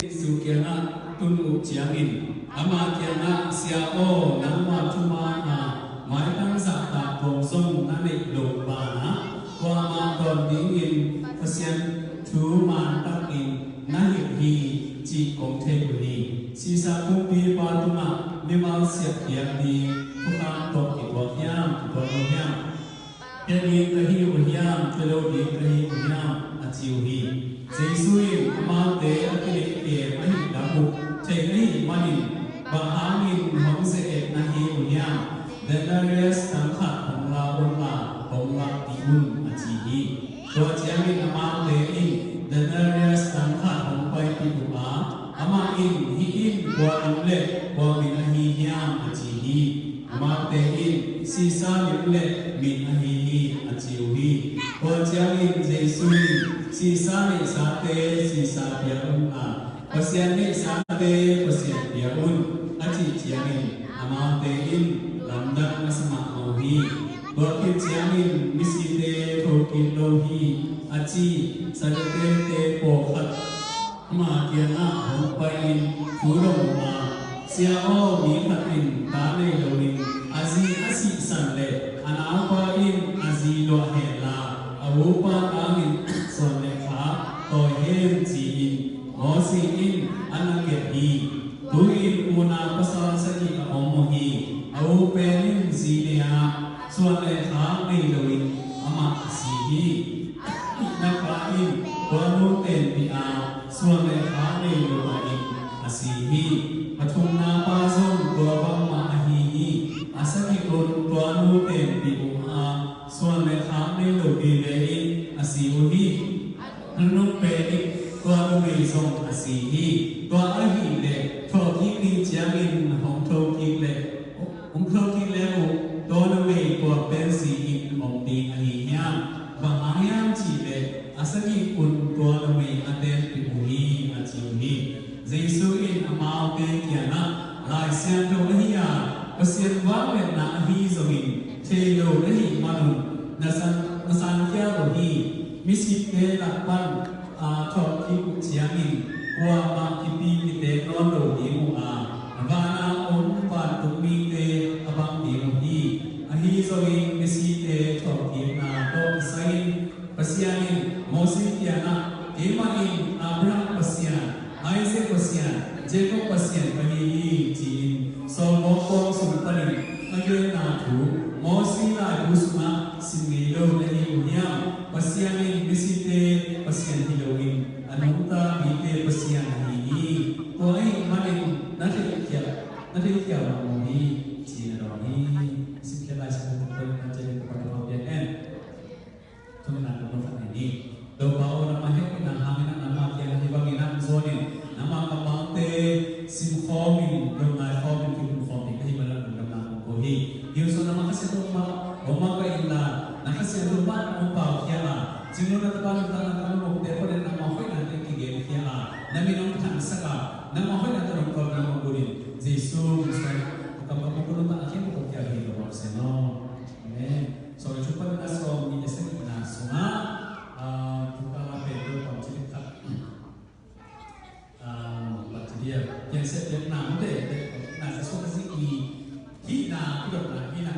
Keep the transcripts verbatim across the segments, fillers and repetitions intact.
Jesu kiangah tun uh ciangin, ama kiangah, "Sia aw, nangma thuman a maitang zahtak tuam zong na neih loh banah, kuamah dawn dingin Pasian thu mantakin na hilh hi, cih kong thei uh hi. Sisa kumpipa tungah mimal siatpiak ding thukham tawh kituak hiam, kituak lo hiam? Pia ding ka hi uh hiam, pia lo ding ka hi uh hiam?" a ci uh hi. Jesu in amaute a kineih kem ahih lam uh thei ahih manin, "Bang hangin hong ze-et na hi uh hiam? Denarius dang khat hong la unla, hong lakpih un," a ci hi. Tua ciangin amaute in denarius dang khat hong paipih uh a, amah in, "Hih in kua min le kua min ahi hiam?" a ci hi. Amaute in, "Sisa min le min ahi hi," a ci uh hi. Tua ciangin Jesu in, "Sisa neihsate Sisa pia unla, Pasian neihsate Pasian pia un," a cih ciangin amaute in lamdang a sa mahmah uh hi. Tua khit ciangin misite thokik lo hi, a ci Sadukai-te pawlkhat ama kiangah hong pai-in thu dong uh a, "Sia aw, mi khat in ta nei loin a zi a sihsan le a naupa in a zi luah henla, a upa tangin suan le khak tawi hen," ci-in Moses in a na gelh hi. Tu-in unau pasal sagih a om uh hi. A u pen in zi nei a, suan le khak nei loin amah a si hi. A nihna pa in tua nu tenpih a, suan le khak nei lo a in a si hi. A thumna pa zong tua bangmah ahi hi. A sagih un tua nu tenpih uh a, suan le khak nei lo vive in a si uh hi. A nunung pen in tua numei zong a si hi. Tua ahih leh thawhkik ding ciangin hong thokik leh, hong thokik leh uh, tua numei kua pen si-in om ding ahi hiam? Bang hang hiam cih leh a sagih un tua numei a tenpih uh hi, a ci uh hi. Jesu in amaute kiangah, "Lai Siangtho ahi a, Pasian vangliatna ahi zongin thei lo na hih manun na san, na sankhia uh hi. Misitte lak pan a thawhkik uh ciangin kuamah kipi kiteng nawn lo ding uh a, vana om vantung mite a bang ding uh hi. Ahi zongin misite thawhkikna tawh kisai-in Pasian in Moses kiangah, 'Keimah in Abraham Pasian, Isaac Pasian, Jacob Pasian ka hi hi,' ci-in sawlmawk kawng sung panin a genna thu Moses laibu sungah sim ngei lo na hi uh hiam? Pasian in misite Pasian hi loin a nungta mite Pasian ahi hi. Tua ahih manin na theihkhiat, na theihkhiat mahmah hi," ci-in a dawng hi. Simkhiat Lai Siangtho pen na cei ka pan a pau pian en. Tuni-in a tung lo khat nei ni. Topa aw, nangmah hehpihna hangin ah nangmah kiang ah hih bangin ah hong zawnin, nangmah kammalte simkhawmin, lungngai khawmin, kikum khawmin ka hih manin ah lungdamna kong ko hi. Hih hun sungah nangmah Kha Siangtho mah hong makaih inla, na Kha Siangtho mah hong paukhia a, Cing Lona Tapa nuntakna kammalte panin nangmah hoihnate kigenkhia a, na min hong thangsak a, nangmah hoihnate hong pawlna hong bunin, Jesu min suang a kam ka pukun nuntakna khempeuh kong kial hi, ka pawlsiang aw. Amen. Sawm le thum panin a sawmnih le sagihna sungah, ah, thukal a pen deuh pamcik khat, ah, pamcik dia. Pianseh piakna mute, na sa sawm le sagih i hihna, kidopna hihna.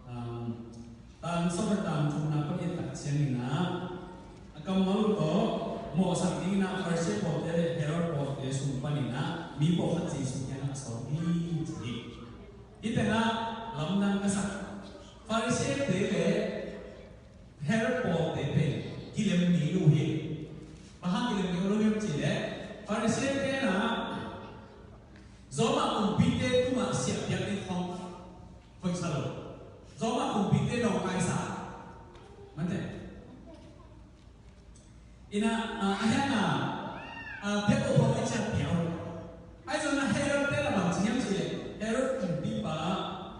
Ah, tang sawm le tang thumna pan i et tak ciangin ah, a kammal uh tawh mawhsak dingin ah Pharisee pawlte le Herod pawlte sung panin ah mi pawlkhat Jesu kiangah a sawm hi, ci hi. Hih tengah lamdang ka sak. Pharisee-te le Herod pawlte pen kilem ngei lo hi. Bang hang kilem ngei lo hiam cih leh, Pharisee-te in ah Roma kumpite tungah siah piak ding khawng hoihsa lo. Roma kumpite nawngkaisa. Mate. Ina, ah, a hiang a, ah, biak uh khawng a ciat piak uh. Ahi zongin ah Herod te la bang ci hiam cih leh, Herod kumpipa,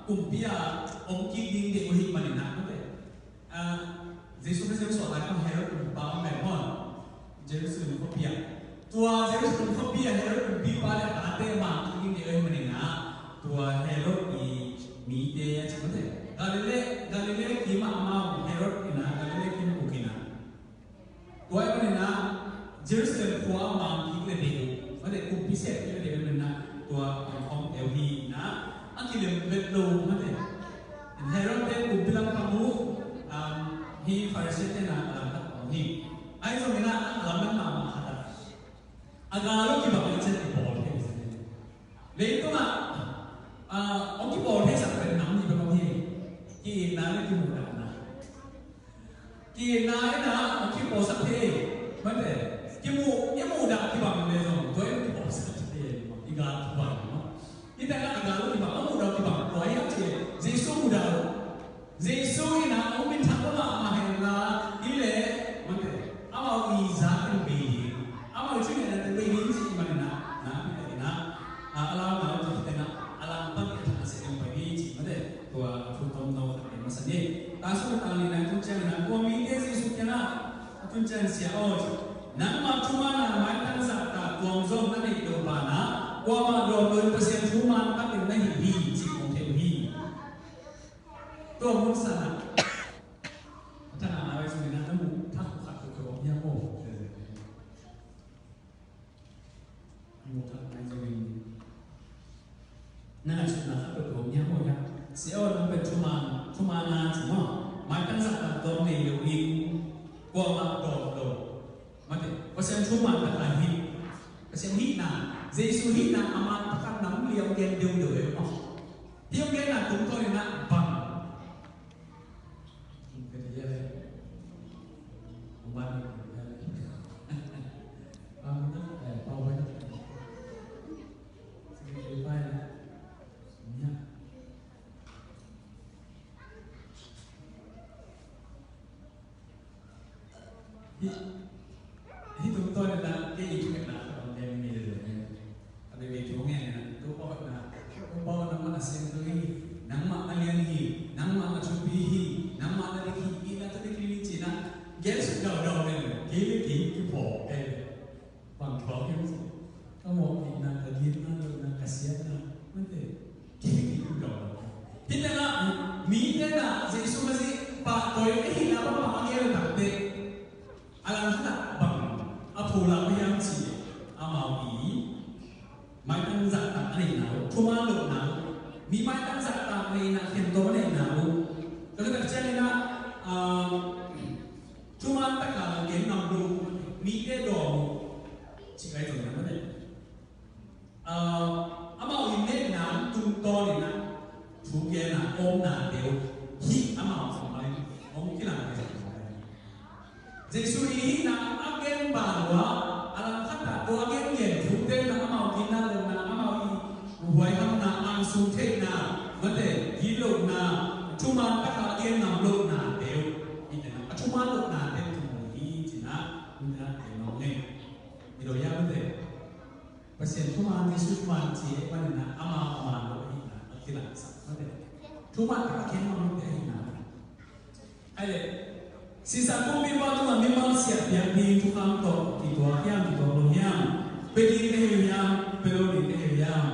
kumpi a om kik ding deih uh ahih manin ah, mate. Ah, Jesu Khrist suah lai pan Herod kumpipa om ve maw. Jerusalem khuapi ah. Tua Jerusalem khuapi ah Herod kumpipa le a tate mang kik ding deih uh ahih manin ah, tua Herod i mite a ci mate. Galilee, Galilee kim ah amau Herod in ah, Galilee kim ah uk in ah. Tua ahih manin ah Jerusalem khua ah mang kik leh deih uh. Pisiat kei deuh na tua pangkhawm deuh hi na a kilem vet lo mate. Herod te kumpi lam pang uh, um, hi Pharisee te na a lam tak pang hi. Ai zong ina a lam lam mah mah khat a. A gal uh kibang i cen i pawl thei. Leitung ah, ah, ong kipawl thei sak pen nam ni bang hi. Ki na le ki mu na na. Ki na ina, ki pawlsak thei. Mate, ki mu, i muhdah kibang le zong tua i kipawlsak thei. I gal kibang, no? I tena a gal kibang, a muhdah kibang. Tua i a ci, Jesu muhdah. Jesu ina, a um in thak mahmah hen la, i le, mate, amau i za in bei ding. Amau i cih ina, bei ding ci i man ina, na, ina, a, a lau na, tua ina, a lau pan i thak a se em pai ding ci, mate. Tua a thu tom no khat pen masa ni. Ta sung tang ni na tun ciang na kua mi te Jesu kiang a tun ciang sia aw ci. Nangmah thuman a maitang zahtak tuam zong na neih loh banah kuamah dawm loin Pasian thuman takin na hih hi ci kong thei uh hi. Tua hun san ah a thang a na vai sung na na muh thak khat khat khat khat hiam aw. Muh thak nai zongin na ngaihsutna khat peuhpeuh om hiam aw hiam? Sia aw, nang pen thuman, thuman a ci maw? Maitang zahtak dawm nei lo in kuamah dawm lo. Mate, Pasian thuman tak a hih. Pasian hihna, Jesu hihna a man tak a nam liau gen deuhdeuh e maw? Hih hong genna tungtawn in a bang? Hih, hih tungtawn in a kei i thukhenna khat om ding mi le le hi. A veivei thu ngen in a, Topa hotna, Topa hotna nangmah na siangtho hi, nangmah na lian hi, nangmah na thupi hi, nangmah na dik hi, i na tua dik hi ci in a gen suk daudau le le, kei le kei kiphawk kei le. Bang thuak hiam ci. Ka mawhna, ka ginna, ka siatna, mate. Kei kei kum dawh. Hih tengah mite na Jesu Khazih pahtawi ka hihna bangmah a gen takte a langkhat ah bang a pholak uh hiam ci leh amau i maitang zahtak a neihna uh, thuman lohna uh, mi maitang zahtak neihna, khen tawm a neihna uh. Tua tak ciangin ah, ah, thuman taka gen ngam lo uh, mite dawm uh. Ci kai zong na mate. Ah, amau i nehna tungtawn in a thu gen a omna deuh hih amau zong mai hong kilang deuh. Jesu i hihna a gen ban uh a, a langkhat ah tua a gengen thute na amau ginna lohna, amau i huaihamna, angsung theihna, mate, gitlohna, thuman taka a gen ngam lohna deuh. Hih tena a thuman lohna deuh thu mu hi ci in a, hih tena deuh nong ngei. Hi lo ia mate. Pasian thuman, Jesu thuman ci e, panin a amau a man lo ahihna a kilangsak mate. Thuman tak a khen mang lote ahihna. Ai le, sisa kumpipa tungah mimal siah piak ding thukham tawh kituak hiam, kituak lo hiam? Pia ding ka hi hiam, pia lo ding ka hi hiam?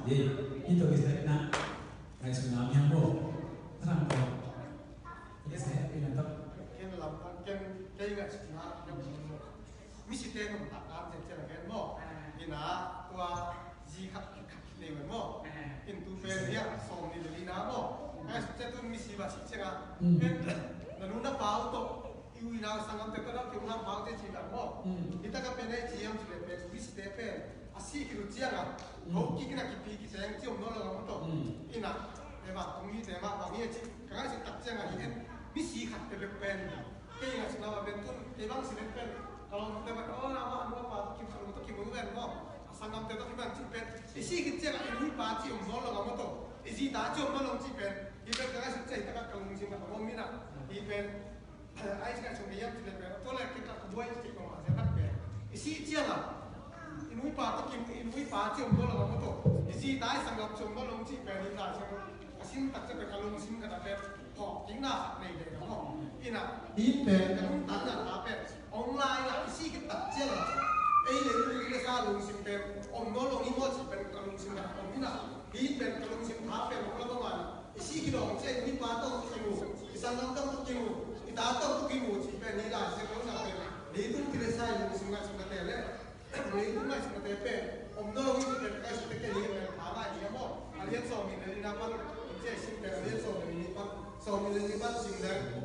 Ye, hih tawh kisai na ngaihsutna om hiam bo? Thalang tawh kisai pia na tawh. Ken lam, ken, ken ngaihsutna. Misite nuntakna ciancian a gen maw? Ina tua zi khat khit khat khit nei ven maw? In tu pen hiah sawm nih le lina maw? Ai suk ciah tun misi va sih cianga pen na nu na pau tawh i ui nau sanggamte tawh dau kiu hang pau te ci ven maw? Hi taka pen ei ci hiam ci le pen misite pen a sih khit uh cianga ho kik ina kipi kiteng ci om nawn lo ngam uh tawh. Ina le va tung hi te mah bang hi a ci ka ngaihsut tak cianga hi en misi khat te bek pen. Kei ngaihsutna ah pen tun kei bang si ven pen ka lawmte pen aw na mah a nu a pa tawh kim, a nu tawh kim uh ven maw? A sanggamte tawh kim an cih pen i sih khit ciangah i nu i pa cih om nawn lo ngam uh tawh, i zi ta cih om nawn lo cih pen hi pen ka ngaihsut ciang hi takah ka lungsim ah ka om in ah hi pen ai cih ngaihsut kei hiam cih le pen tua le kei ka buai cih kei bang mah ziah tak pen i sih ciangah i nu i pa tawh kim, i nu i pa cih om nawn lo ngam uh tawh, i zi ta i sanggam cih om nawn lo cih pen hi ta ciang a sin tak ciang pen ka lungsim ka ta pen Thawhkikna khat nei leh ka hawh. Ina, hi pen ka nuntakna tha pen hong lai la i sih khit tak ciang a, ei le tu i le sa lungsim pen om nawn lo hi maw cih pen ka lungsim khat om ina, hi pen ka lungsim tha pen hong la bang a, i sih khit dawng ciang i nu i pa tawh ki mu, i sanggam tawh ki mu, i ta tawh ki mu cih pen hi lai siang lo na pen leitung thil le sa i lungsim ngaihsutnate le Leitung ngaihsutnate pen om nawn lo hi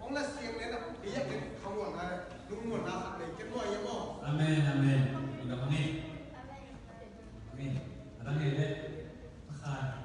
Hong la siang le na, i yak le, khang wan na, lung wan na, khat le, ken wan ya mo. Amen, amen. Ina hong e. Hong e. Adang e le. Pakhat.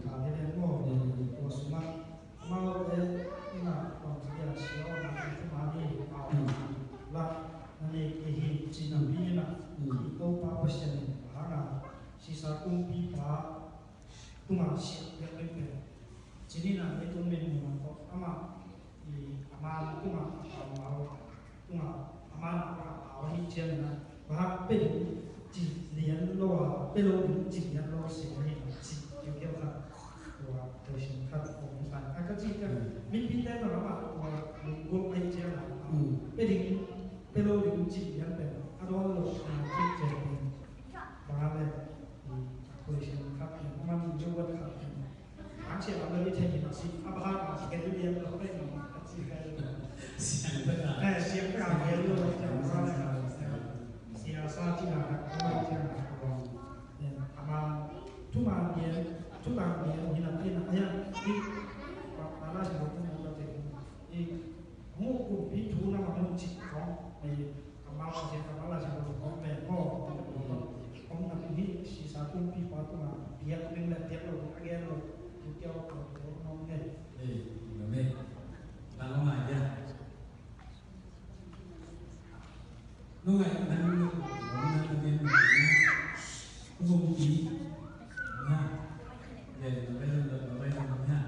Ka hi leng maw? Tua sungah amaute in ah bang ci dia, sia aw, na thuman hi, la na nei kei hi, ci napi in ah, i Topa Pasian in a hang a, sisa kumpipa tungah siah piak ding pen, ci ni in ah, ei tun min mun ah tawh amah i, a man tungah a pau, tungah a man tungah a pau ahih ciangin ah, bang hang pia ding ci lian lo a, pia lo ding ci lian lo se ahi na ci kiukiau khat. Tua question khat kong san a ka ci kan, mipite na lamah tua lunggulh ahih ciangin ah, pia ding, pia lo ding ci lian pen a dawn lo na ci ciang pen, bang hang le, question khat pen a man lo khat pen. Ang siapa lagi cakap nasi? Apa hal nasi? Kan dia yang tahu kan nama nasi kan? Siang tengah. Eh, siang tengah, ya, lu macam mana kan? Siasa Cina kan, apa Cina kan? Ama, cuma dia, cuma dia, hina, hina, ya, di, pala siapa pun mau cakap. Hong kumpi thu na mah hong cih khawng, amau Pasian kammal a sia lo khawng pen maw, hong na kum hi, sisa kumpipa tungah biak ding le biak lo ding a gen lo, tu kiau a kawm lo hong ngen. Amen. Tang lo ngai dia. Lo ngai nang lo nang lo ngen lo ngen. Kumpi. Ya. Ya, lo ngai lo ngai lo ngen.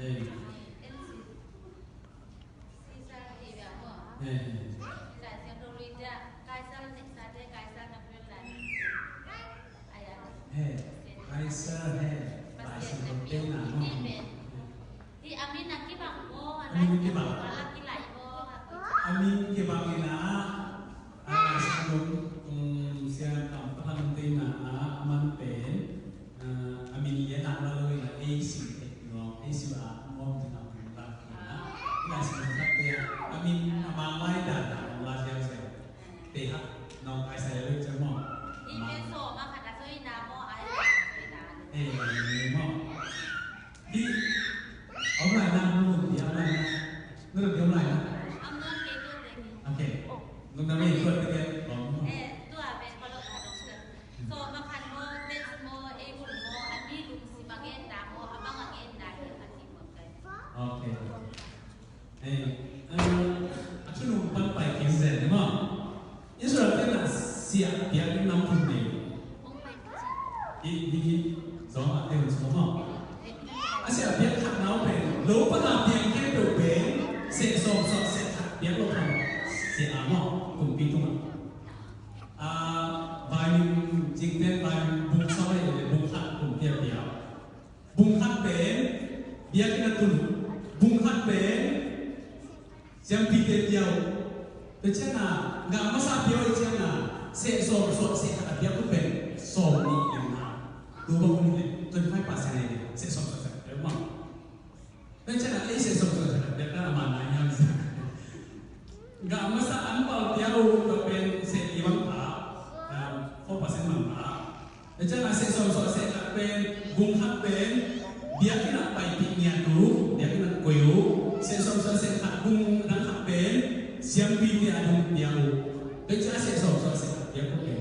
Hey. He, Kaisar he, Lai Siangtho tenna maw? A min kibang. A min kibang in ah, a, Lai Siangtho, um, Siangtho Pathang tenna ah, a man pen, a, a min lian ah la lo in ah, A C, no, A C ah, mawm ding ah, hong lak in ah. Lai Siangtho khat te ah, a min a mang lai dan ah hong la ziauziau. Te ah, no, Kaisar lo in ciang maw. I pen sawm a khat a soi na maw, a soi na. Eh, maw. Hi, om lai na, nu di om lai na. Nu di om lai na. Om nuam kei tu te. Okay. Lungdam ei, tua te kei om. Eh, tua pen kholok a dong se. Sawm a khat maw, tes maw, ei bul maw, a mi lungsim a ngen na maw, a bang a ngen na hi a ti maw kai. Okay. Eh, eh, a thunung pan pai kim zen maw. Israel te na siah piak ding nam thum nei. Hi, hi, hi. Zong a te un sung maw. A siah piak khat nau pen, lo pan a piang khempeuh pen, seh sawm suah seh khat piak lo pan, siah a maw, kumpi tungah. A, vaimin cingten, vaimin bung sawm a, bung khat kumpi a piak. Bung khat pen biakinn a tun. Bung khat pen siampite pia uh. Tua ciangin a, gah masa pia uh ciangin a, seh sawm suah seh khat a piak uh pen sawm nih in a. Tu bang uh nih le, twenty five percent a hi, seh sawm suah seh khat a piak uh maw. Tua ciangin a, ei seh sawm suah seh khat a piak uh a man nai hiam. Gah masa an pal pia uh tua pen seh nih bang ta, um, four percent bang ta. Tua ciangin a seh sawm suah seh khat pen, bung khat pen, biakinn ah paipih ngiat uh, biakinn ah koih uh, seh sawm suah seh khat bung dang khat pen, Siampi te a dong piang uh. Tua ciang a seh sawm sawm a seh piang uh pen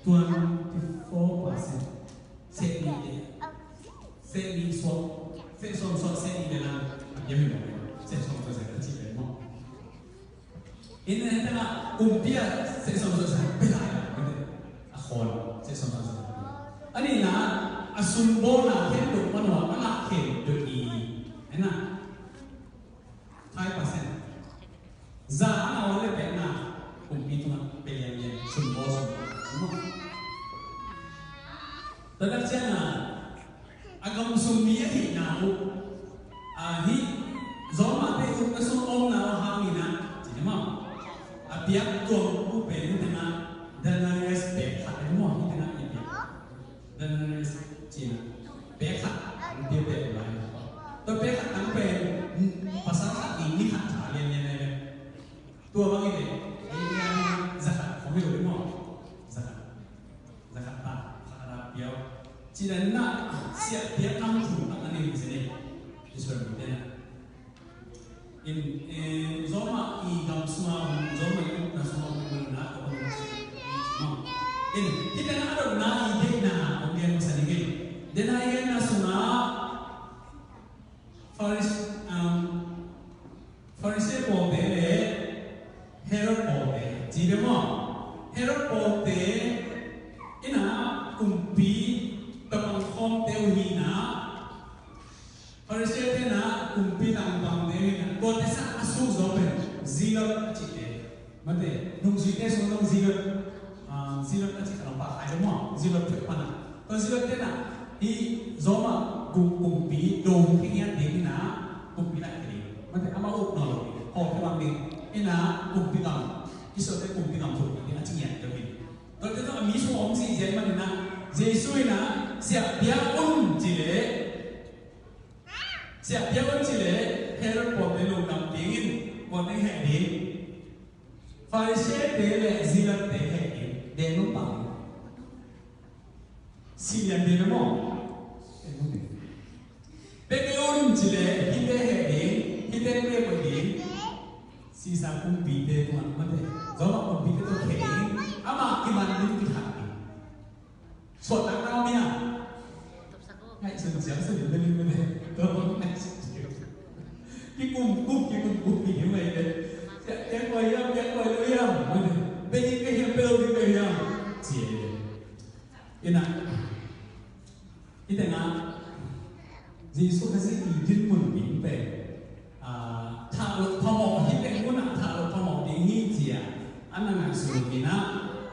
twenty four percent. Seh nih te, seh nih sawm, seh sawm sawm seh nih le lang a piang uh. Seh sawm sawm seh a ci pen maw. Inn a hita kumpi a seh sawm sawm seh a pia lai a khawn seh sawm sawm seh a pia. A nihna a sum bawlna khen tuk pan uh a ngah khen tuk i. Hena. Five percent. Za a ngah le pekna kumpi tungah pe lianlian sum bawl sum bawl. Tua tak ciangin a gam sung mi ahihna uh a hih Roma te uh a sung omna uh hangin a ci ni maw. A piak tuang uh pen hih tengah denarius pek khat a maw hih tengah i piak. Denarius cina pek khat an pia pek lai. Tua pek khat tang pen pasal khat ni ni khat tha lian lian lai. Tua bang i le i lian za khat khong hi lo i maw. Za khat. Za khat ta khat a piau. Cina na siah piak nam thu tak a nei sini. Israel mi te na. In, eh, Roma i gam sunga, Roma i ukna sunga, ukna na, ukna na, in, hita na adon na i deihna, ong gen masa ni ngei. Dena i genna sunga, Faris-, um, Farisee pawlte le Herod pawlte, ci bia maw? Herod pawlte, ina kumpi, tapang khawmte uh hina, Farisee te na kumpi tangpangte na tuate sa a suk zo pen zilot a cihte. Mate, nungzuite sung nung zilot, ah, zilot a cih ka lawng pa khai maw, zilot pek pana. Tua zilot te na hi Roma kum-, kumpi dong khingiat ding na kumpi na kiri. Mate, ama uk no lo, ho kibang ding. Ina kumpi gam, iso te kumpi gam tuk ding a cingiat ding. Tua te tua mi sung om si ziai man na, Jesu ina siah bia un cile. Siah piak un ci le Herod pawlte lungdam dingin pawlte heh ding. Farisee te le Zealot te heh ding. Deng lungdam. Silian ding maw. Pek un ci le hite heh ding. Hite pek un ding. Sisa kumpi te tuan mate. Zoma kumpi te tuan heh ding. Ama kiman ding kithak ding. Suahtakna om hi a. Ngaihsun ciang sun in na lim mene. Tua bang ngaihsun ciang. Kikum kum, kikum kum hi hi mai de. Piak piak koi hiam, piak koi lo hiam. Pe hi pe hiam, pe lo hi pe hiam. Ci e. Ina. Ite nga. Jesu Khazih i dinmun ding pen, ah, thah loh phamawh, hih teng munah thah loh phamawh ding hi ci-a a na ngaihsun in ah,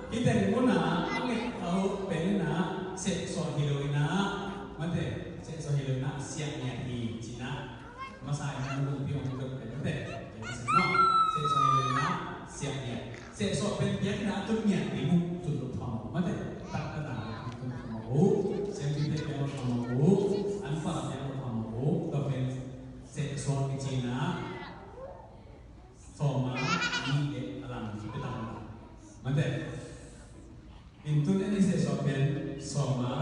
hih teng munah a nget a hoh pen in ah sehsuah hi lo in ah, mate, sehsuah hi lo in ah siah ngiat hi ci-in ah. Masa in ah nungpi hong dot pen mate, sehsuah hi lo in ah siah ngiat. Sehsuah pen piak in ah a tun ngiat ding uh tun loh phamawh mate. Tak ka tak tun loh phamawh uh. Siampi te piak loh phamawh uh. An pala piak loh phamawh uh. Tua pen sehsuah kici in ah sawm a nih le a lang kipe tam mate. In tun en i sehsuah pen sawm a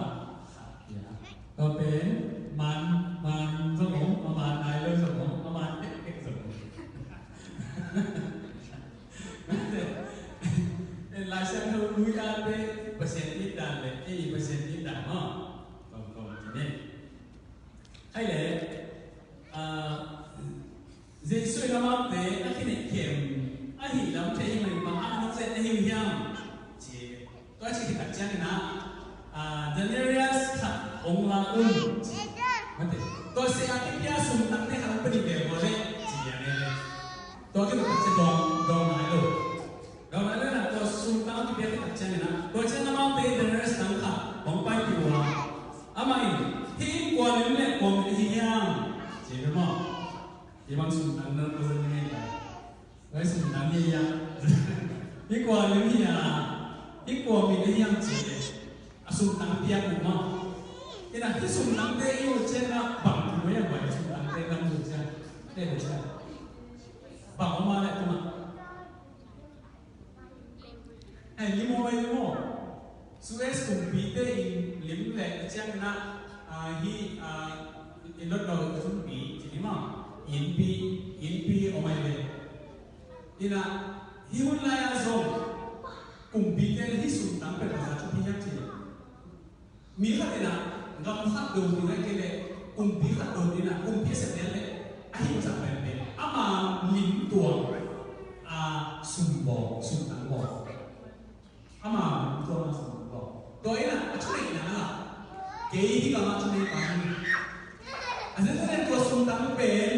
khat. Tua pen man, man zong om, a man nai lo zong om, a man tek tek zong om. Lai Siangtho lui a te Pasian it dan le ei Pasian it dan maw? Kong kong ci ne. Hai le, ah, Jesu in amaute a kineih khem ahih lam thei hih manin bang hang nong zen na hi uh hiam? Ci. Tua ci khit tak ciangin ah, ah, denarius khat hong la un. Mate. Tua seh a kipia sum tangte khat hong pia ding bel maw leh ci a ne. Tua khit tak ciang dawng, dawng nai lo. Dawng nai lo in ah tua sum tang kipia khit tak ciangin ah, tua ciang amaute denarius tang khat hong paipih uh a, amah in, hih in kua lim le kua mit ahi hiam? Ci ve maw. Hih bang sum tang na tua zan ngai ta. Tua hih sum tang hi a. Hih kua lim hi a. Hih kua mit ahi hiam ci ve. A sum tang piak uh maw. Ina hih sum tangte i uh ciang a bang tu ya bai sum tangte lam tu ciang. Te tu ciang. Bang ma le tu ma. Ai, lim aw, ai, lim aw. Suez kumpite in lim le a ciang na, ah, hi, ah, in lot lo kumpite ci ni maw. Innpi, innpi aw mai le. Inah, hih hun lai-ah zong kumpite hih sumtang pen bangzah thupi hiam cih leh, mi khat inah gam khat do ding ahih kei leh kumpi khat do ding inah kumpi a sep lian leh a hih zah penpen ama lim tuang a sum bawl, sumtang bawl. Ama lim tuang a sumtang bawl. Tua inah a thuneihna ah kei hih gamah thunei pa hi. A zenzen tua sumtang pen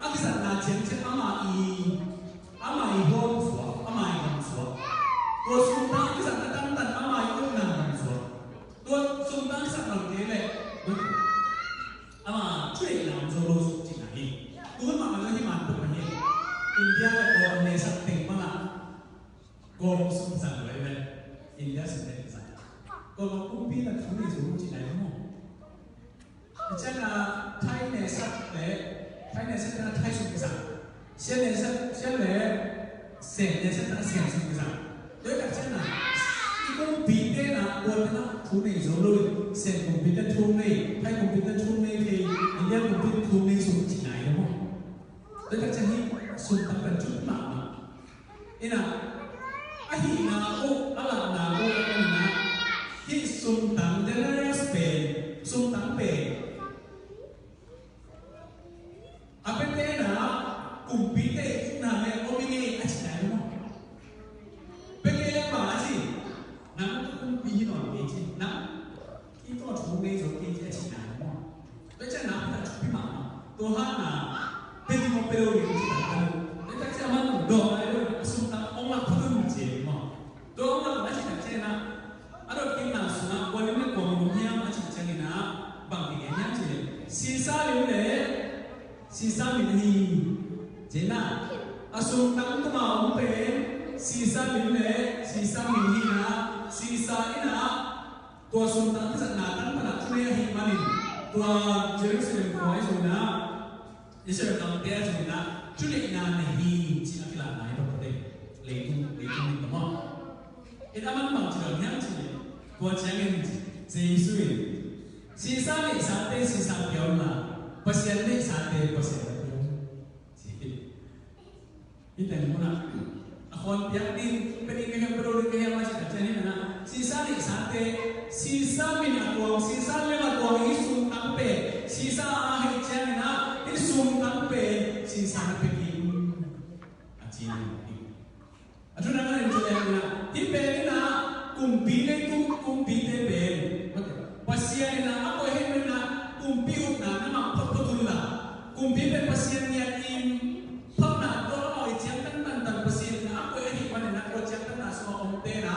a kizatna ciangciang ama i, ama i huam suak, ama i gam suak. Tua sumtang a kizatna tantan ama i upna gam suak. Tua sumtang kizat bang kei leh ama thuneihna om zo lo suk cihna hi. Tuhun mahmah lo hi man tuk mah hi. India le tua nesak teng bangah Kawm sum zang lo hi ve. India sum zang. Kawm a kumpi na thu nei zo ci lai maw? Ciang a Thai nesak le, Thai nesak na Thai sum zang. Sia nesak, sia le, Sen nesak na Sen sum zang. Doi ka ciang a, i kumpi te na, kawm na thu nei zo lo, Sen kumpi te thu nei, Thai kumpi te thu nei, India kumpi te thu nei sum ci lai maw? Doi ka ciang hi, sum tak kan cut ma ma. Inah, a hihna uh, a lahna uh, a hihna, hih sumtang generous pen, sumtang pen. A pete na, kumpite itna le om i ngei a cihna hi maw? Pete le ma a ci, nang kumpi hi nawn kei ci, nang i tua thu ngei zo kei ci a cihna hi maw? Tua ciang na pita thupi mahmah. Tua hang na pedi maw pedo ni ci ta kan. Tua ciang man dawh lai lo a sum tang ong lak phut un ci maw? Tua ong lak na ci ta ciang na a dot kik na sung a kua lim le kua min hiam a ci ciang ina bang kik hiam ci le. Sisa lim le sisa min hi. Ci na a sum tang tuma ong pen sisa lim le sisa min hi na sisa ina Tua sumtang kizatna tang pana thunei ahih manin tua Jerusalem khua i zong inah Israel gamte a zong inah thuneihna nei hi ci a kilahna hi bang kute leitung leitung in ka maw? In a man bang ci dong hiam ci tua ciangin Jesu in sisa neihsate sisa pia unla Pasian neihsate Pasian na pia un ci hi. Hih teng munah a khawn piak ding pe ding ka hiam pe lo ding ka hiam a cih tak ciang hih munah sisa neihsate sisa min a tuang sisa lem a tuang i sum tang pen sisa a hih ciangin ah i sum tang pen sisa na pe ding a ci ni. A thu nang a len ci lem inah hih pen inah kumpi leitung kumpite pen Pasian inah a koih hih munah kumpi upna na ngah photphot un la kumpi pen Pasian ngiat in Phakna tua amau i ciang tantan Pasian na a koih ahih manin a tua ciang tantan sungah omte na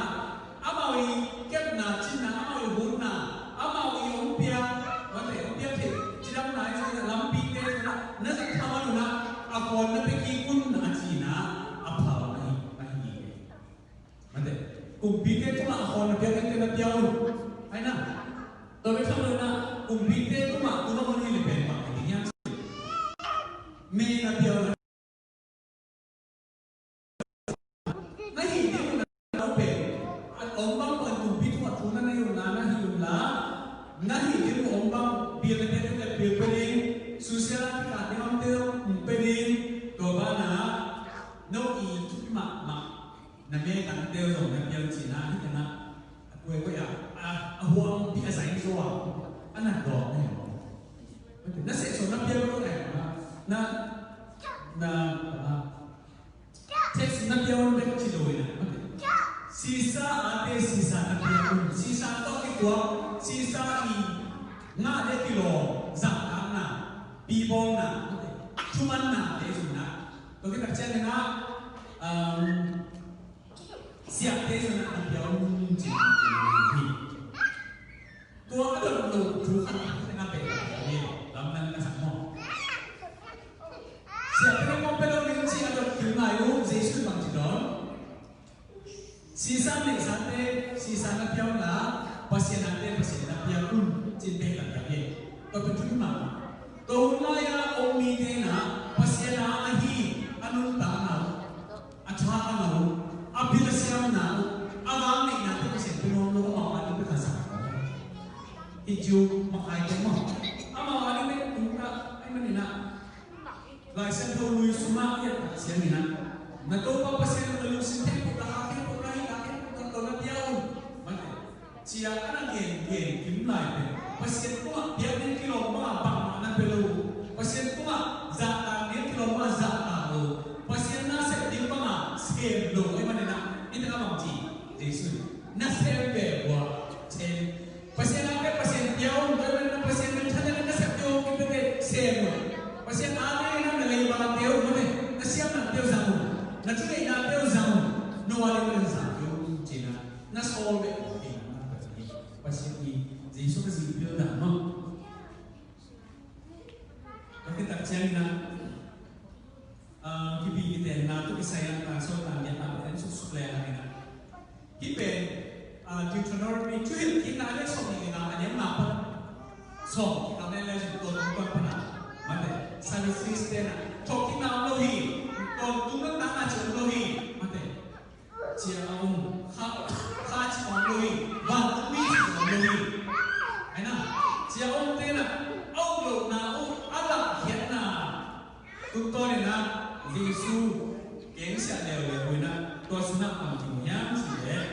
amau i kepna cinna amau i hunna amau i hong piak mate hong piak thei cidamna i cina lampite cina na zat thaman una a kawn na pia kik un na a cina a phau na hi na hi. Mate kumpite tungah a kawn na piak in na pia un. Hai na tua bek tham lo na kumpite tungah tuna hong hi le pen bang hi ding hiam. Me na pia un. Na hih ding uh na pen a om bang pan kumpi thu a thu na nei uh na na hih uh la na hih ding uh om bang bil na pen pen bil pe ding susia la tika ding om te um pe ding tua bana no i thupi mahmah na me tang te zong na piang cina hih na a kuai kuai a a huang pi a zai zo a a na dawk na hi na seh so na piang ko na na na Text na pia un bek ci lo in a. Sisa a te sisa na pia un. Sisa tawh kituak. Sisa i ngah le kilawm. Zahtakna. Pibawlna. Thumanna te zong na. Tua kitak ciangin a, um, siate zong na pia un ci hi. Tua a dot lo thu khat a pia lam nan na sak maw. Siate mong pe lo ding ci a dot kil ngai uh Jesu bang ci don. Sisa neihsate sisa na pia un la Pasian ate Pasian na pia un cin pe lam pia un. Tua pen thu ma. Tua hun lai a om mite na Pasian a ahi a nuntakna uh. A tha a ngah uh, a bil a siamna uh, a vang neihna te Pasian pe nuam lo amau a ding bek a zang. Hi ciu makai te maw. Amau a ding bek tung ka ai manin a. Lai Siangtho lui sungah i et tak ciangin a. Na Topa Pasian na lungsim khempeuh, na kha khempeuh, na hihna khempeuh tawh na pia un. Mate. Cia a na gen gen kim lai pen Pasian tungah piak ding kilawm bangah bangmah na pia lo. Pasian tungah zahtak ding kilawm bangah zahtak lo. Pasian na sep ding bangah sem lo. Ahih manin ah, i tak a bang ci Jesu in, na sem ve ua sem. Pasian a pen Pasian pia un, tua pen na Pasian pen thadah na sep ding ua kipiate sem un. Pasian a pen na na leiba te uh mate, na siamna te uh zang un, na thuneihna te uh zang un, no a ding na zang te uh cina, na sawl ve uh cina, na Pasian i Jesu ka zi pil dan mah. Ka kitak ciangin ah, ah, kipi kitenna tu kisai ah, ah, sawt tan lian ah, en suk suk le ah, ina. Hih pen, ah, Deuteronomy, Thuhilhkikna a lian sawm nih le nga, a lian nga pan sawm kikal le le sin ton ton pan ah. Mate, Sadducees te na. Thawhkikna om lo hi, ton tung na ta na ci om lo hi. Mate. Cia a um, kha, kha ci om lo hi, vantung mi ci om lo hi. Aina, cia a um te na, a um lohna uh, a lahkhiatna. Tungtawn in ah, Jesu, kengsiah leuleu in ah, tua sungah bang ci hiam cih leh.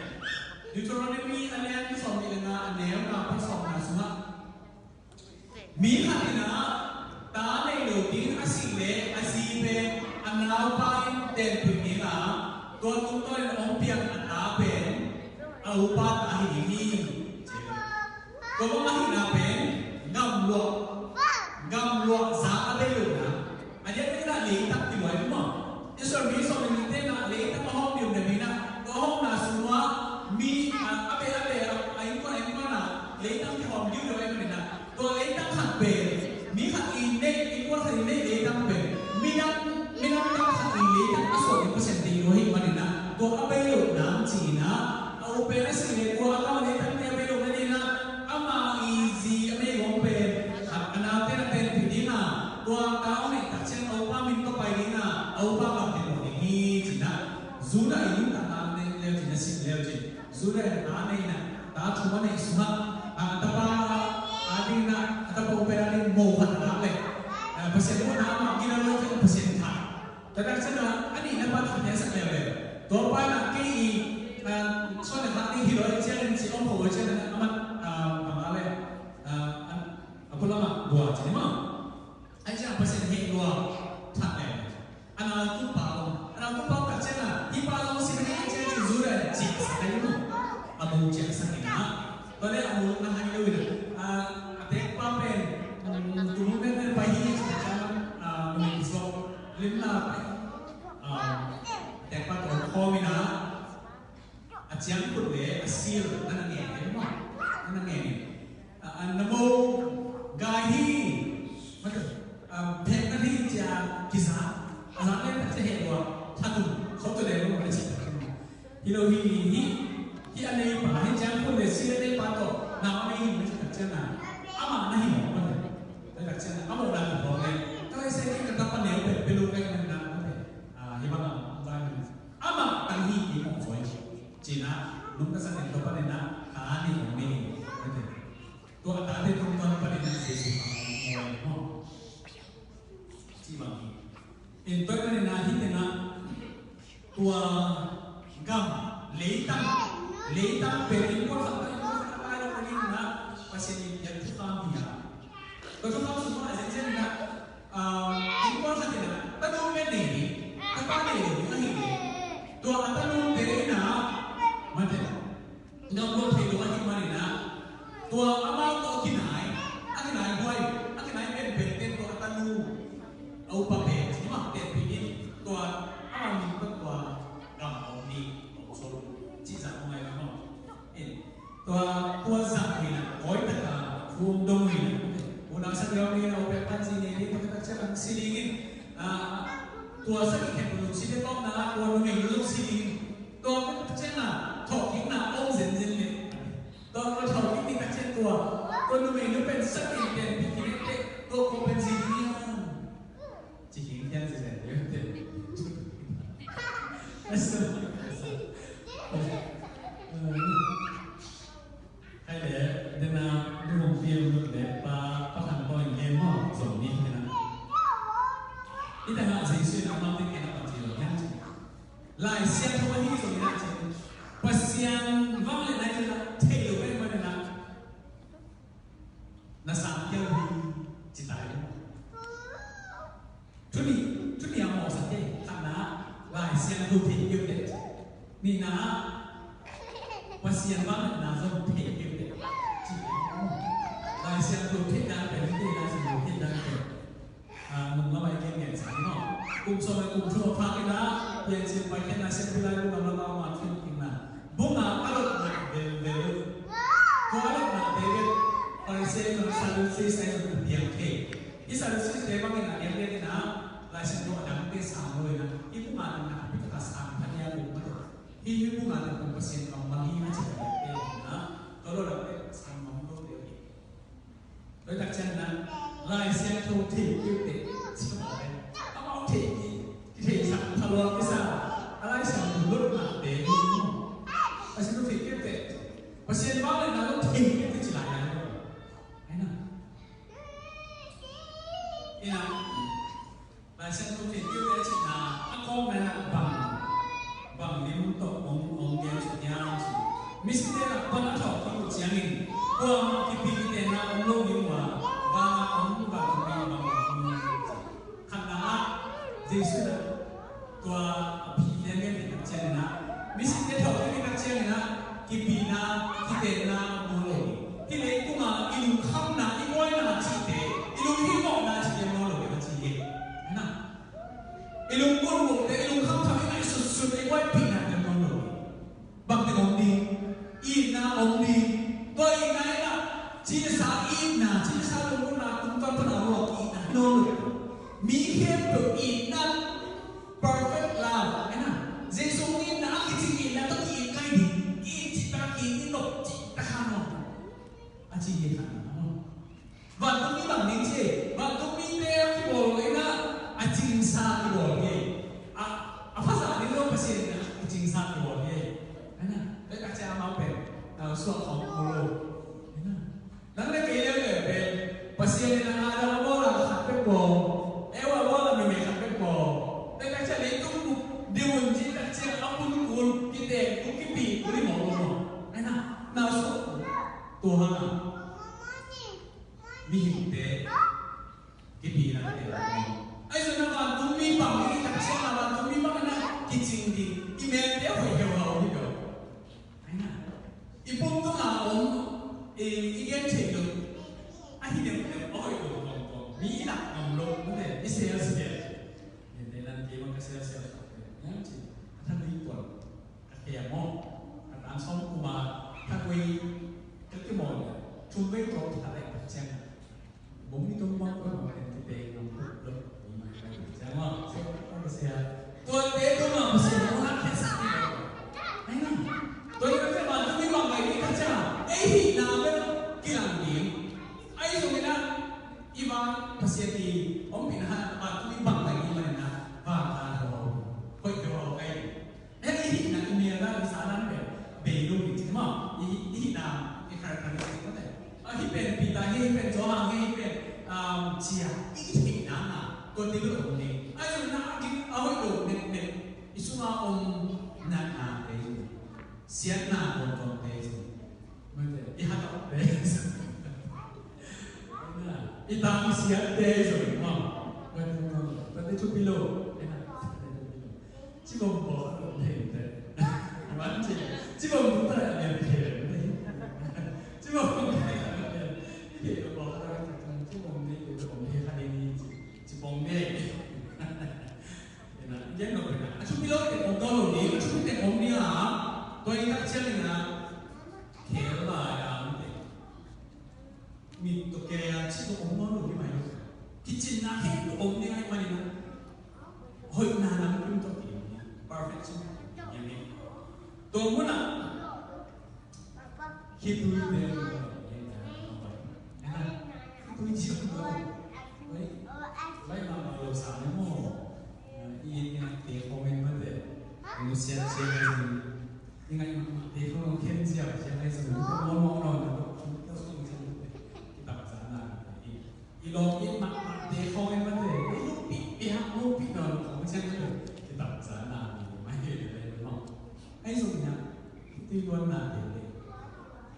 Deuteronomy a lian sawm nih le nga a neu nga pan sawmna sungah. Mi khat in ah ta nei lo ding a sih leh a zi pen a naupa in tenpih ding a, tua tungtawn in a hong piang a ta pen a upa ta hi ding hi. Tua bang ahihna pen gamluah, gamluah za a bei lo na. A diakdiak in ah leitang kiluai maw. Israel mi sawm le nihte in ah leitang a hawm ding uh na mi in ah, tua hawmna sungah mi, ah, a bei a bei a, a innkuan a innkuan ah leitang kihawm ding uh na mi in ah, tua leitang khat pen mi khat in neih, innkuan khat in neih leitang pen midang, midang khat in leitang a suah ding Pasian deih lua ahih manin ah, tua a bei loh nang ci-in ah, a u pen a sih leh tua a kau leitang te a bei loh nading ah, ama i zi a meigong pen khat a naute na tenpih ding a, tua ta hong neih tak ciang a upa min tawh pai ding a, a upa gam ding mawh ding hi ci-in ah, Judah in ta a neih leu cin, a sih leu cin, Judah in ta neihna, ta thum a neih sungah, a tapa a ding in ah, a tapa u pen a ding mo khat a lak leh, a, Pasian muhna ah amah gina lo khat, Pasian khat. Tua tak ciangin a nihna pa khat hiatsak leuleu. Tua pa in ah kei i, a, suan le khak ding hi lo i ciangin ci om kho lo i ciangin a man, a, bang a le, a, a, a pualam ah gua ci ni maw. Ahih ciangin Pasian heh lua that leuleu. A nau tung pa om, a nau tung pa om tak ciangin a, hih pa zong si ding hi ciangin ci Judah in ciahsak ahi maw. A mo ciahsak in ah. Tua leh a mo na hai lo in ah. A, a tekpa pen, um, tung pen pen pai hi ci tak ciangin, a, mi suak lim la pai. A, tekpa tawh khawm in ah, a ciangkhut le a sil na na ngen in maw? Na na ngen in. A, a na mo gai hi. Mate, a, phek na hi cia kiza. A zak le tak cia heh lua. Thatun khawm tu le lo na ci. Hi lo hi hi. Hi a neipa hi ciangkhut le sil a neipa tawh na a mei hi na ci tak cia na. Amah na hi mawk mate. Na tak cia na. A mawk na ki mawk le. Ka lai se ki ka tapa neu pe pe lo kai na na mate. A, hi bang a zak na. Amah tang hi kei mawk zaw hi. Ci-in ah, nung ka sak in tua panin ah, ta nih hong nei. Tua a tate tungtawn panin ah Jesu a hong mawi maw. Ci bang hi. In tua panin ah hih teng ah, tua gam, leitang, leitang pen innkuan khat, innkuan khat a lai lo panin ah, Pasian in piak thukham hi a. Tua thukham sung ah a zenzen in ah, Ah, innkuan khat in ah, tanu pen nei hi, tapa nei lo ding ahih leh. Tua a tanute in ah, mate, gamluah thei lo ahih manin ah, tua amau tawh a kinai, a kinai huai, a kinai penpen ten tua a tanu, a upa pen, ci mah tenpih in, tua amau nih tua gam a om ding, a om sawm, cih zah mah ngai mah. In, tua, tua zah hi na, awi taka thu dong hi na. Unau sagih om hi na, awi pek pan zi ni, ni, tua tak ciang si ding in. Ah, tua sagih khempeuh lungsim le tawpna, tua numei lungsim ding. Tua tak ciang a, thawhkikna om zenzen le. Tua, tua thawhkik ni tak ciang tua, tua numei nu pen sagih pen pi ki ne te, tua ko pen zi ni. Ci hing hian ci zen hian te. Hai le, dena, du hong pia lut le, pa, pa khan ko in gen mo, zong ni kena. Ita nga Jesu na ma te kena pa ci lo hian ci. Tuni, tuni a mawhsak hi. Khatna, Lai Siangtho thei keu teh. Nihna, Pasian vangliatna zong thei keu teh. Lai Siangtho thei dan pen, Lai Siangtho thei dan pen. Ah, nung lamah i gen gen sa hi maw. Kum sawm le kum thum a phak in ah, Piancil Paikhiatna Siampi Laibu gam lamah a thuhilhkikna. Bung a a lotna velvel. Tua a lotnate bek Pharisee le Sadducees te in a piang thei. Hih Sadducees te bangin a gen gen in ah, Lai Siangtho a dangte sang lo in ah, hih bung a dangte a pi taka sang phat nia bung mah tawh. Hih, hih bung a dangte Pasian kam mah hi na ci a gen in ah, tua lo dangte sang mah lo deuh hi. Tua tak ciang na, Lai Siangtho thei keu teh, ci mawk e. Amau thei kei, kitheihsak pha lua kisa, a Lai Siangtho lotnate hi. Lai Siangtho thei keu teh, Pasian vangliatna lo thei keu teh ci lai a. Ai na. Ina. Lai Siangtho thei keu teh cihna a kawkna in ah bang, bang lim tawh hong, hong gen suk hiam cih. Misite lak pan a thawh kik uh ciangin, kuamah kipi kitenna om lo ding uh a, vana om vantung mi bang om lo ding uh a. Khatna ah, Jesuh in ah tua a pi lianlian thei tak ciangin ah, misite thawh kik tak ciangin ah, kipina, kitenna om lo ding. Hih leitung a i lungkhamna, i buaina cihte, i lunghimawhna cihte om lo ding a ci hi. Na. I lungkhamte, i lungkham tham, i ngaihsutsut, i buaipihnate om lo ding. Bangte om ding, itna om ding. Tua itna in ah, cihsa itna, cihsa lungkhamna, kum pan pan a ruak itna hi lo ding. Mi khempeuh itna, perfect love, ai na. Jesuh itna, a kicing itna tawh ki-it kha ding. It cihtak a ki-it, i nop cihtak a nop. A ci hi kha na, a nop. Vantung mi bang ding ci, vantung mite a kibawl lo in ah, a cingsa kibawl hi. A, a phasa ding lo Pasian in ah, a cingsa kibawl hi. Ai na, tua tak ciang amau pen, a, suak khawng ko lo. Ai na. Nang le kei leuleu pen, Pasian in ah Adam a bawl a khat bek bawl, Eva a bawl a numei khat bek bawl. Tua tak ciang leitung bup ding un ci tak ciang a pun kul, kiteng kul, kipi kul hi mawk lo maw. Ai na, na suak tua hang a. Mihingte kipinate. Ahi zongin a vantung mi bang i tak ciang a vantung mi bang in ah kicing ding, i melte hoih heuhau hi lo. Ai na. I pum tungah om, i, i gen thei lo. A hi deuh deuh, a hoih lo tuamtuam. Mi i lak ngam lo, mate, i selsel. Mente nan kei bang ka selsel tak deuh. Niam ci, a tha dui tuan. Ka khia maw, ka tan sawm kum a, ka koi, ka kimawl leh, thum vei tawh ka leh ka ciang. Bawng ni tawh bang koi bang pen kipeng lam kut lo, ni mai ka ciang maw, sia, ka sia. Tuate tungah Pasian hong hak khiatsak ni lo. Ai na. Tua ni ka ciang bang, tuni bang mai ni ka ciang. Ei hihna bek kilang ding. Ahi zongin ah, i van Pasian i ompihna hang bang, tuni bang mai ni manin ah, van a lo. Hoih lo kai. Hih i hihna i mel dan, i sa dan pen bei lo ding ci maw. I, i hihna i characteristic mah te. A hih pen Peter hi, hih pen Johan hi, hih pen, um, cia i hihna na tua ding lo om ding. A zong na a dik a hoih lo nek nek i sunga om natnate, siatna tuamtuamte. Mate, i hatawhte. I tangsiatte zong maw. Mate, mate, thupi lo. Cibom bawh a lo thei te. Wan ci, cibom bawh a lo thei te. Cibom bawh a lo thei te. Cibom bawh a lo thei te. Cibom bawh a lo thei te. Ina, gen lo ina. A thupi lo te om lo ni, a thupi te om ni a. Tua i tak ciang ina. Khel lai a om te. Mit tawh kei a ci tawh om nawn lo hi mai lo. Kicinna khempeuh om ding ahih manin a, hoihna lam kim tawh kei om ding. Perfection. Tua munah khitui te om lo. Khitui ci om lo. Lai, lai mah lo sa ne maw. I ngaihte khawng en mate. Nusiat ciang en. I ngaih mahmahte khawng khen ziau ciang en. Mawkmawk nawn lo. Kitamzana. I lawm it mahmahte khawng en mate, i lungpih, i hak lungpih nawn khawng ciang mate, kitamzana, mah hi le maw. Ahi zongin ah, i luannate le,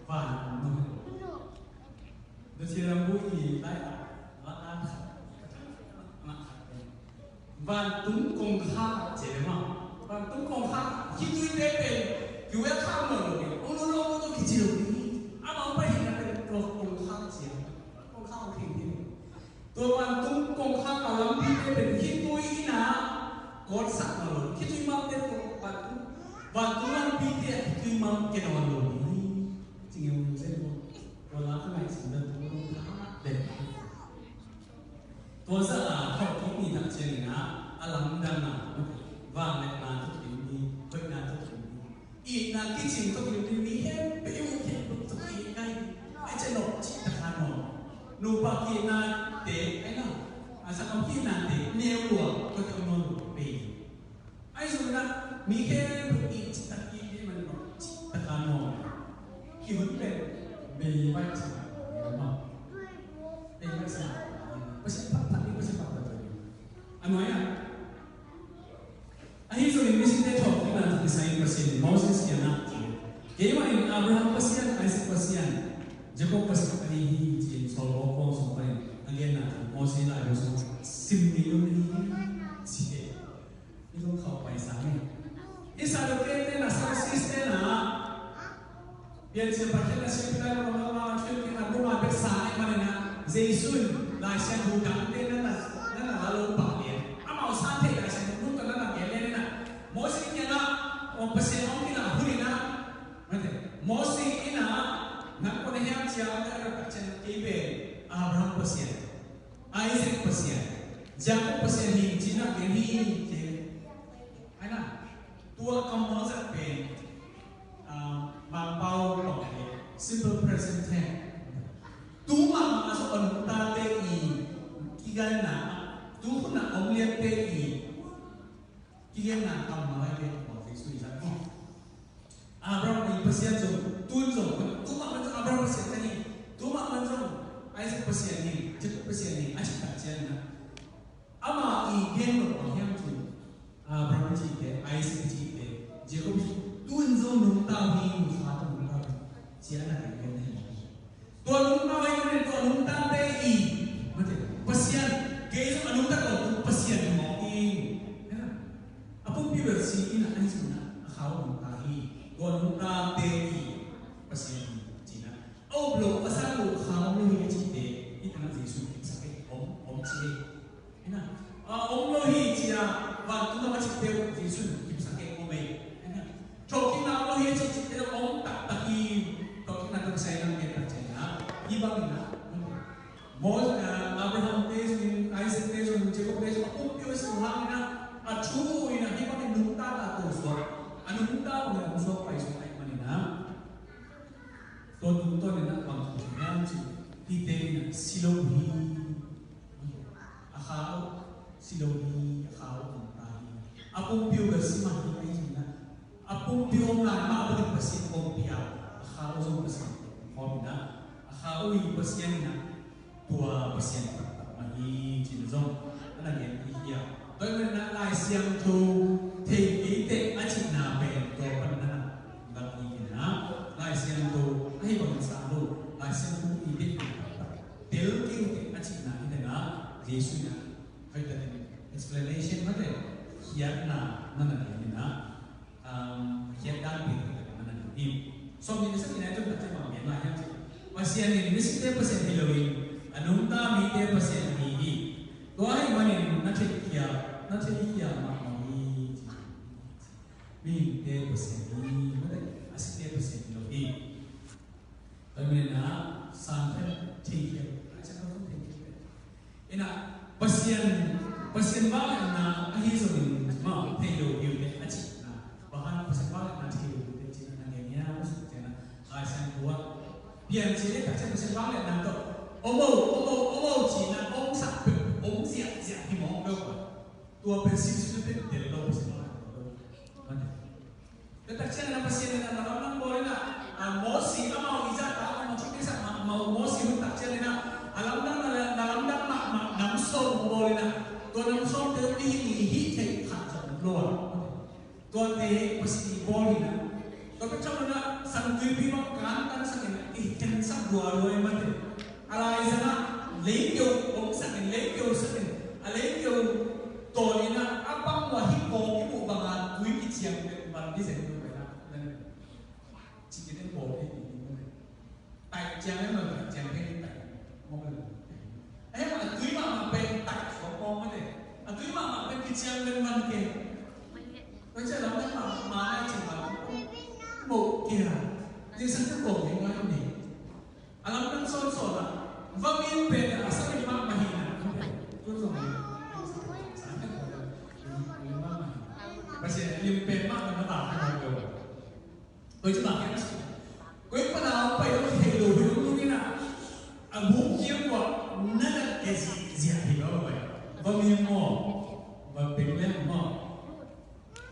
van om nawn lo. Nusia lam bu i lai a, la a khat, mah khat te. Vantung kongkhak ah ci e maw. Vantung kongkhak ah khitui te pen kiwel khak nawn lo ding, ong lo lo tawh kici lo ding hi. Amau pai hihna pen tua kongkhak ci a, kongkhak hong thei ding. Tua vantung kongkhak a lampite pen khitui in a kawtsak nawn lo. Khitui malte tua vantung, vantung lampite ah khitui mam kia nawn lo ding hi. Ci ngeu ngeu zen maw. Tua la ka ngaihsun dan tua tua tua. Tua zah a thawhkik ni tak ciangin ah a lamdang a vangliatna tawh kim ding, hoihna tawh kim ding, itna kicing tawh kim ding, mi khempeuh i muh khempeuh tawh kim ding. Ai, ci a nop cih tak a nuam. Nupa ki-itnate, ai na, a sakam ki-itnate neu lua, tua tawh nuam lua pei. Ahi zongin ah mi khempeuh i cihtak i dih man bang cihtak a nuam. I hun pen bei vai cihtak a nuam. Bei vai cihtak a nuam. Pasian phatphat ding, Pasian phatphat ding. A nuai ah, ahi zongin misite thawhkikna tawh kisai in Pasian in Moses kiangah, keimah in Abraham Pasian, Isaac Pasian, Jacob Pasian ahi hi, ci-in Saul bawlkawng sung panin a genna tawh Moses laibu sung sim ni lo hi, ci hi. Hih zong khauh paisa hi. Hih Sadducee te na, Pharisees te na, Piancil Pakhat na siampi lai lo, lo, lo, thil khat lo, lo, bek sa ahih manin ah, Jesu in Lai Siangtho dangte na na, na na la lo pah lian. Amau san thei Lai Siangtho tawh na na gen lian in ah, Moses kiangah, oh, Pasian hong kilak hun in ah, mate, Moses in ah, nang kua na hiam ci a, a na rak cian kei pen Abraham Pasian, Isaac Pasian, Jacob Pasian hi, ci-in ah gen hi, ci. Ai na, tua kammal zat pen, ah, Mangpau tawh hi, simple present tense. Tu mahmah a zong a nungtate i kigalna, tu hun a om liante i kigalna kammal ahi pen Moses i zat maw. Abraham i Pasian zong, tun zong, tu mahmah zong Abraham Pasian ka hi, tu mahmah zong Isaac Pasian hi, Jacob Pasian hi, a cih tak ciangin ah, ama i gen lo bang hiam cih, Abraham cihte, Isaac cihte, Jacob cihte, tu-in zong nungta uh hi, nungta uh, nungta uh hi, ci a na gen hi. Tua nungta uh hi, tua nungtate i, mate, Pasian, kei zong a nungta kong tung Pasian hi mawk hi. A pumpi bel si in a, ahi zongin a kha uh nungta hi, tua nungtate i Pasian hi, ci-in a. A up lo, a sang lo, kha om lo hi a cihte, i tangah Jesu kipsak e, om, om ci e. Hi na, a om lo hi ci a, vantung gam a cihte uh Jesu kipsak e, om e. Hi na, thawhkikna om lo hi a cih cihte uh om taktak hi, thawhkikna tawh kisai in a gen tak ciangin a, hih bangin a, Moses, a, Abraham te zong, Isaac te zong, Jacob te zong, a pumpi uh a si uh hangin a, a thu uh in a, hih bangin nungta ta to suak, a nungta bangin a hong suak pai suak ahih manin a. Tua tungtawn in a bang thu hiam cih, hihte in a si lo hi. A kha uh si lo hi, a kha uh om ta hi. A pumpi uh bel si mah hi, ahi zongin a, a pumpi uh om lai mah bangin Pasian kawmpi a, a kha uh zong Pasian kawmpi in a, a kha uh hi Pasian in a, tua Pasian taktak mah hi, ci-in zong a na gen hi hi a. Tua ahih manin a Lai Siangtho thei kei teh a cihna pen tua pan na na bang hi kei na. Lai Siangtho ahi bangin sang lo, Lai Siangtho i bek taktak tel kei teh a cihna hi teh na, Jesu in a hoih takin explanation mate, khiatna na na gen hi na. Um, khiat dan pen ka na hi. Sawm nih le sagihna i tun tak ciang bang gen lai hiam cih leh, Pasian in misite Pasian hi loin a nungta mite Pasian ahi hi. Tua ahih manin na theihkhiat, na theihkhiat mahmah hi, ci. Mihingte Pasian hi, mate, a site Pasian hi lo hi. Tua ahih manin a, san pen theihkhiat, a cih pen theihkhiat. Ina, Pasian, Pasian vangliatna ahi zongin maw, thei lo hi uh teh a cihna. Bang hang Pasian vangliatna thei lo hi uh teh cihna na gen hiam, a suk cihna. Lai Siangtho ah Piancil tak ciang Pasian vangliatna tawh om o, om o, om o cihna, om sak peuh, om ziahziah hi mawk peuh a. Tua pen simsim pen tel lo Pasian vangliatna tawh. Mate. Tua tak ciangin a Pasian in a na lamdang bawl in a, a, Mosi amau i zahtak a, amau thupisa, amau Mosi hun tak ciangin a, a lamdang na, na lamdang mahmah nam sawm bawl in a, tua nam sawmte uh i hih, i hih theih khat zong om lo a. Tuate Pasian i bawl in a. Tua pen ciang in a, San Tuipi bang kantan sak in a, i khensak duadua i mate. A laizang ah, leikeu omsak in, leikeu sak in, a leikeu Tawh in ah, a bang uh a hih kawng i muh bang a tui kiciang pen man ding zen uh pen ah, na nen. Ci kite bawl thei ding uh pen. Taih ciang in ah, taih ciang pen taih mawk le. Eh, a tui mahmah pen taih suak mawk mah te. A tui mahmah pen kiciang pen man kei. Tua ciang lam pen mahmah nai cih man. Mawk kei a. Zingsang te kawng hi ngai ni. A lamdang sawnsawn ah, va min pen a sa min mahmah hi na. Tun zong hi. Pasian lim pen mahmah na ta ka na lo. Koi ci bang ken si. Koi pa na pai lo thei lo hi lo ni na. A bu kiam wa na na ke si zia hi lo pai. Va min mo. Va pen le mo.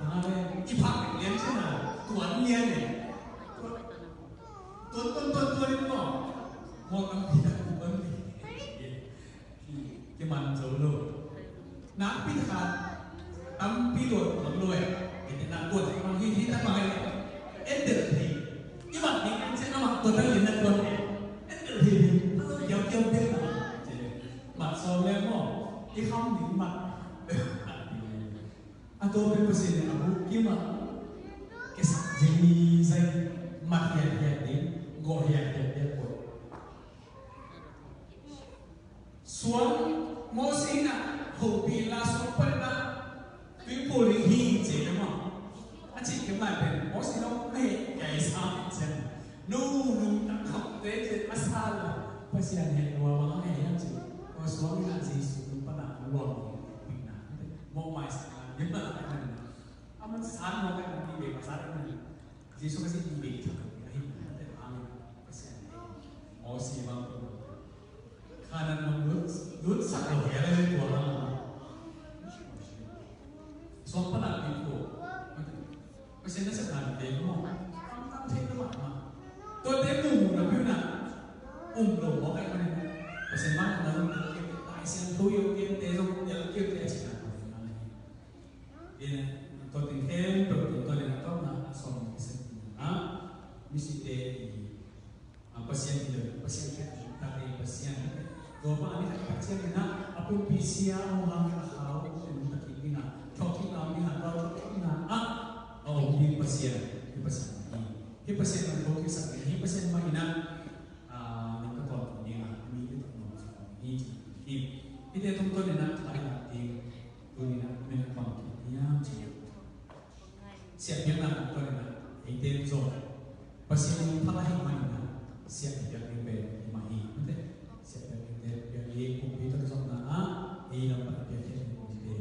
Amen. I phak lian chin a, tuan lian e. Tuan, tuan, tuan, tuan in maw. Maw tampi tak tuan. Kiman zo lo. Nakpi tak tampi tuan tuan lo e. Kite nak tuan mang hi hi tak mang e. Enter hi. I mat ni kan chin a mat tuan lian nak tuan e. Enter hi. Kiau kiau pen na. Mat so le maw. I kham ni mat. A tua pen Pasian in a buk kim a kisak zing zai, mat hiathiat ding, gawh hiathiat ding a koih. Suang Moses in a hopih la suang pan in a tuiphum ding hi ci e maw. A cih kim lai pen Moses in a hopih kei sa in cian. Nu nungta khapte ci a sa la Pasian heh lua bang a heh hiam ci. Tua suang in a Jesu tung pan a luang ding pihna. Mawhmai sa in a, lim na a man. A man san mawk a man, mi bek a san a man. Jesu Khazih mi bek thak a hi. Amen. Pasian heh. Moses bang tua. Khanan lam lut, lut sak lo hia le tua hang. Suang pan a pi tua. Pasian na sepna te maw. Tam tam thei ta mah mah. Tua te mu mu na piu na. Um lo mawk ai mah ni. Pasian mah na lung te te. Lai Siangtho yo te te zong el keu te a cina. Ina, tua teng khempeuh tungtawn in a tawpna a sawm kisem in a, misite i, a, Pasian hi lo, Pasian khat, tate Pasian. Tua pa a ni khat ciangin a, a pumpi sia a hong hang a khau, a nungta kik ding a, thawhkikna om ding a, tua thawhkikna ah a om ding Pasian, hi Pasian hi. Hi Pasian a thawhkiksak ding, hi Pasian mah in a, a, nungta tawntung ding a, mi i tawh nuamsa ding hi, hi. Hihte tungtawn in a, a i lak ding. Tuni-in ah, men bang hiam cih leh, siah biakna tungtawn in ah, eite zong Pasian in phat ahih manin ah, siah biak ding pen i mah hi. Mate, siah biak ding te, biak ding kumpi tawh kizopna ah, ei lam pan biak ding kumpi te,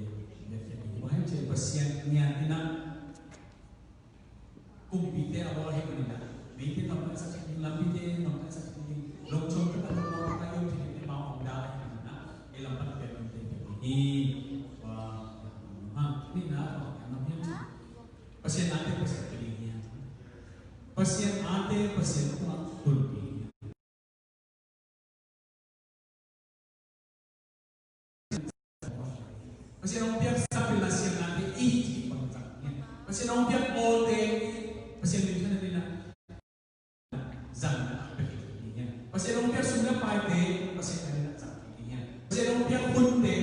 biak ding i mah hi. Pasian ngiat in ah, kumpite a bawl ahih manin ah, mite nuamtak sak ding, lampite nuamtak sak ding, lungchom taka lungmuang taka i om thei ding te, amau om dal ahih manin ah, ei lam pan biak ding te, biak ding hi. Tua, ha, nihna, tua, nam hiam cih. Pasian ate Pasian pia ding hi. Pasian ate Pasian khut ah tun ding hi. Pasian hong piak sapil a siamnate i hih cih bangzah hi. Pasian hong piak awlte, Pasian minthanna dingin ah zang na a pia hi hi. Pasian hong piak sum le paite, Pasian a dingin ah zang hi hi. Pasian hong piak hunte,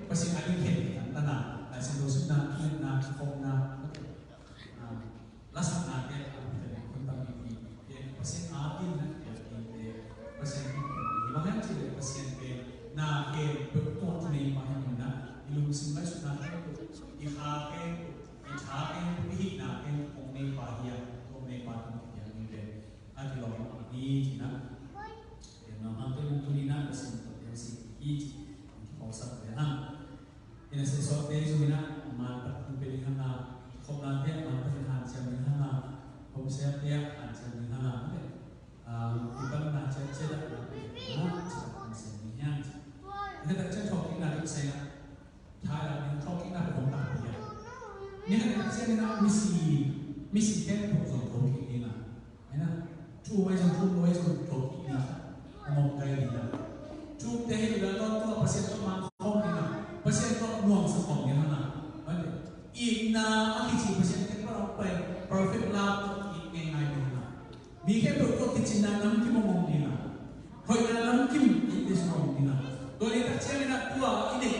Pasian a dingin khen hi. Tanna, Lai Siangtho simna, khenna, khopna, ah, lasaknate a, Pasian a dingin ah, Pasian a dingin ah, Pasian a dingin ah, Pasian pen na khempeuh tawh nei pa hi manin ah, i lungsim laisutna khempeuh, i kha khempeuh, i tha khempeuh, i hihna khempeuh hong nei pa hi a, hong nei pa tawh kipiak ding pen a kilawm hi ci-in ah. Tua ahih manin tuni-in ah Pasian tawh teng si hi ci-in kiphawksak ve hang. Ina sesawte zong in ah mantak in pia ding hang a, khopnate mantak in hanciam ding hang a, homesiate hanciam ding hang a, mate. Ah, i tamna ciatciat ah na pia ding hang a, ciat hanciam ding hang. Ina tak ciat thawhkikna tak seng ah, Thailand in thawhkikna pia ding tak pia. Ni khat tak ciat in ah misi, misi khempeuh zong thawhkik ding a. Ahi na, thu mai zong, thu mai zong, thawhkik ding khat a mawk kai ding a. Thute hi lo, dawn tua Pasian tawh mang khawm ding a, Pasian tawh nuamsa khawm ding a na. Mate, itna a kici Pasian tawh pai, prophet love tawh it ngeingai ding a. Mi khempeuh tawh kicinna namkim a om ding a. Hoihna namkim i te sung a om ding a. Tua ni tak ciangin ah tua i neih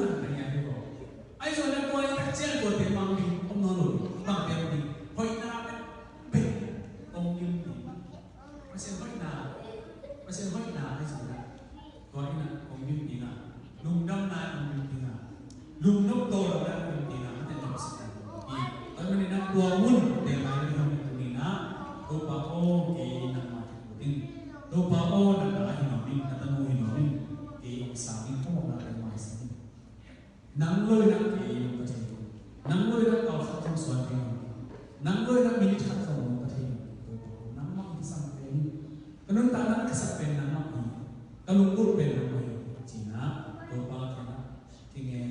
na na ngai hi ko. Ahi zongin tua i tak ciang tuate mang ding om nawn lo. Bangte om ding. Hoihna pen pen kong ngim ding. Pasian hoihna, Pasian hoihna ahi zongin tua in a kong ngim ding a, lungdamna in kong ngim ding a, lungnop tawlna in kong ngim ding a, mate nop sin a. Tua manin a tua mun te lai in hong tung in a, Topa aw, kei nangmah kikut in. Topa aw, na ta hi nuam in, na tanu hi nuam in, kei hong sang in, ka mawhna teng mah hi seng in. Nang lo in a kei hong ka thei in. Nang lo in a kal khat hong suan thei in. Nang lo in a minute khat hong ka thei in. Topa aw, nangmah hong sang thei in. Ka nuntakna ka sak pen nangmah hi. Ka lunggulh pen nangmah hi. Ci in a, Topa kiang a kingen